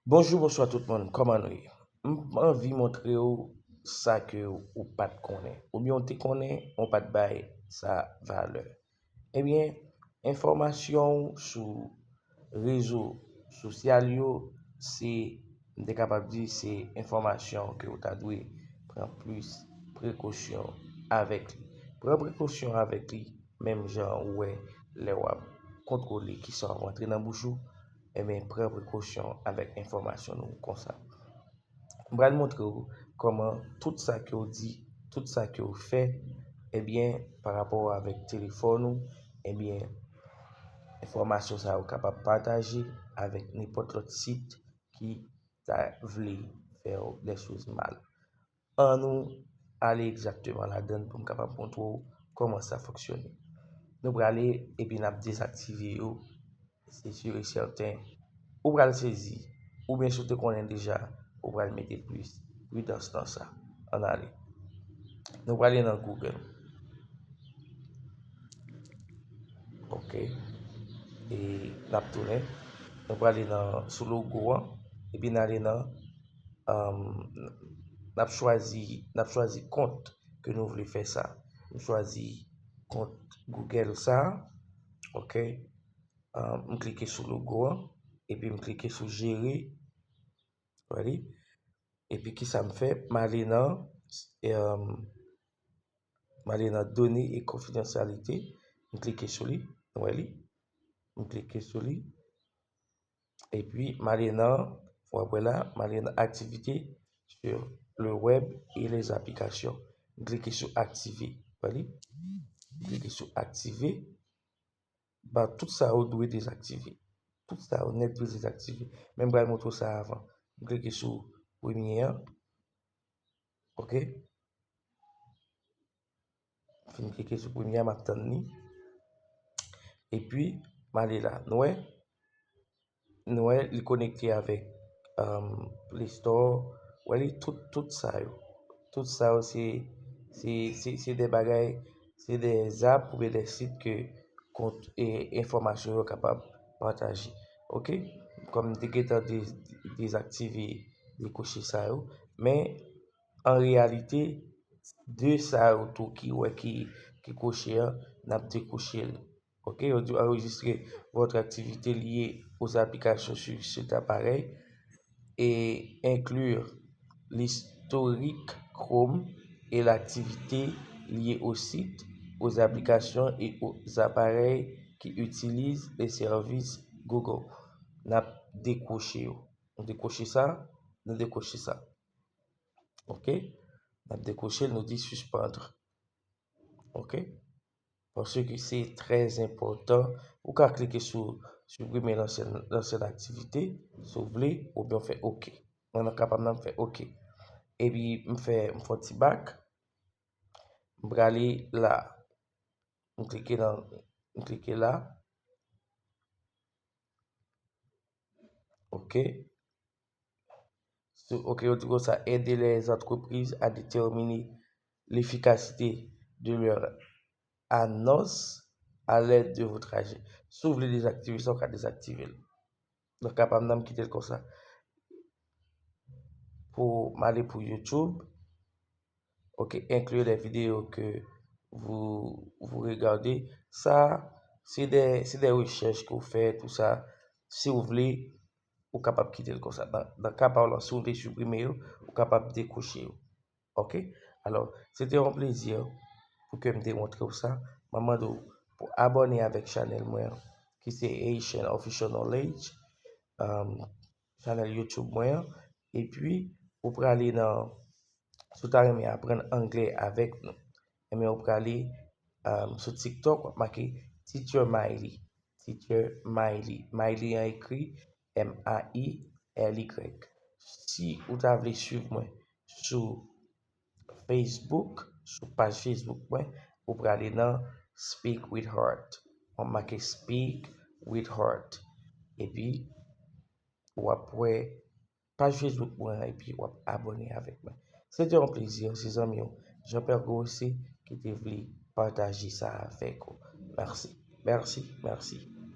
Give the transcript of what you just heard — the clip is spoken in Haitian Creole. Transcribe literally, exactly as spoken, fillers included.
Bonjou, bonswa tout moun, kòman nou ye? M anvi montre w sa ke ou pa t konnen, oubyen ou te konnen, ou pa t bay sa valè. Ebyen, enfòmasyon w sou rezo sosyal yo, se, m te kapab di, se enfòmasyon ke ou ta dwe pran plis prekosyon avèk li. Pran prekosyon avèk li, menm jan ou wè lè w ap kontwole kisa w ap rantre nan bouch ou, ebyen, pran prekosyon avèk enfòmasyon nou konsa. M pral montre w kòman tout sa ke w di, tout sa ke w fè, ebyen, pa rapò avèk telefòn ou, ebyen, enfòmasyon sa yo kapab pataje avèk nenpòt lòt sit ki ta vle fè w des choses mal. Ann nou ale egzakteman ladan l pou m kapab montre w kòman sa fonksyone. Nou prale epi n ap dezaktive yo, se sur e sèten. Ou pral sezi, oubyen si w te konnen deja, ou pral mete plis pridans nan sa. Ann ale. Nou prale nan Google. Ok. E n ap tounen. Nou prale nan, sou logo an. Epi n ale nan, um, n ap chwazi, n ap chwazi kont ke nou vle fè sa. M chwazi kont Google sa. Ok. Um, m klike sou logo an. Epi m klike sou jere. Wè li? Epi kisa m fè? M ale nan, um, m ale nan done e konfidansyalite. M klike sou li. Wè li? M klike sou li. Epi m ale nan, w ap wè la, m ale nan activités sur le web et les applications. M klike sou aktive. Wè li? M klike sou aktive. Ba, tout sa yo dwe dezaktive. Tout sa yo nèt dwe dezaktive. Men m pral montre w sa avan. M klike sou premye an. Ok. Fin klike sou premye an, m ap tann li. Epi, m ale la. Nou wè? Nou wè, li konekte avèk, um, Play Store. Wè li, tout, tout sa yo. Tout sa yo, se, se, se, se de bagay, se de zap oubyen de sit ke kont, e, enfòmasyon yo kapab pataje. Ok? Kòm m te gentan de, dezaktive, dekoche sa yo. Men, an reyalite, de sa yo tou ki wè ki, ki koche an, n ap dekoche l. Ok, yo di enregistrer votre activité liée aux applications sur cet appareil et inclure l'historique Chrome et l'activité liée au site, aux applications et aux appareils qui utilisent les services Google. N ap dekwoche yo. Nou dekwoche sa, nou dekwoche sa. Ok? N ap dekwoche l, nou di suspendre. Ok? Paske se trè enpòtan. Ou ka klike sou siprime lansyen, lansyen aktivite, si w vle, oubyen w fè ok. Mwen, nan ka pa m nan, m fè ok. Epi, m fè, m fè yon ti bak. M prale la. M klike nan, m klike la. Ok. Sou, ok, yo di konsa, aider les entreprises à déterminer l'efficacité de leur annonce à l'aide de votre agent. Si w vle dezaktive sa, ou ka dezaktive l. Donk, kapab nan m kite l konsa. Pou m ale pou YouTube, ok, inclure les vidéos que vous, vous regardez. Sa, se de, se de rechèch ke w fè, tou sa. Si w vle, ou kapab kite l konsa. Nan, nan ka pa w lan, si w vle siprime yo, ou kapab dekwoche yo. Ok? Alò, se te yon plezi pou ke m te montre w sa. Mwen mande w pou abòne avèk chanèl mwen an, ki se Haitian Official Knowledge, um, chanèl YouTube mwen an. Epi, ou prale nan, si w ta renmen aprann anglè avèk nou, enben, ou prale, um, sou TikTok, w ap make Teacher Miley. Teacher Miley. Miley an ekri M A I L Y. Si ou ta vle swiv mwen sou Facebook, sou paj Facebook mwen, ou prale nan Speak with Heart. W ap make Speak with Heart. Epi, w ap wè paj Facebook mwen an, epi w ap abòne avèk mwen. Se te yon plezi, se zanmi w, Jean Pierre Grossi, ki te vle pataje sa avèk ou. Mèsi, mèsi, mèsi.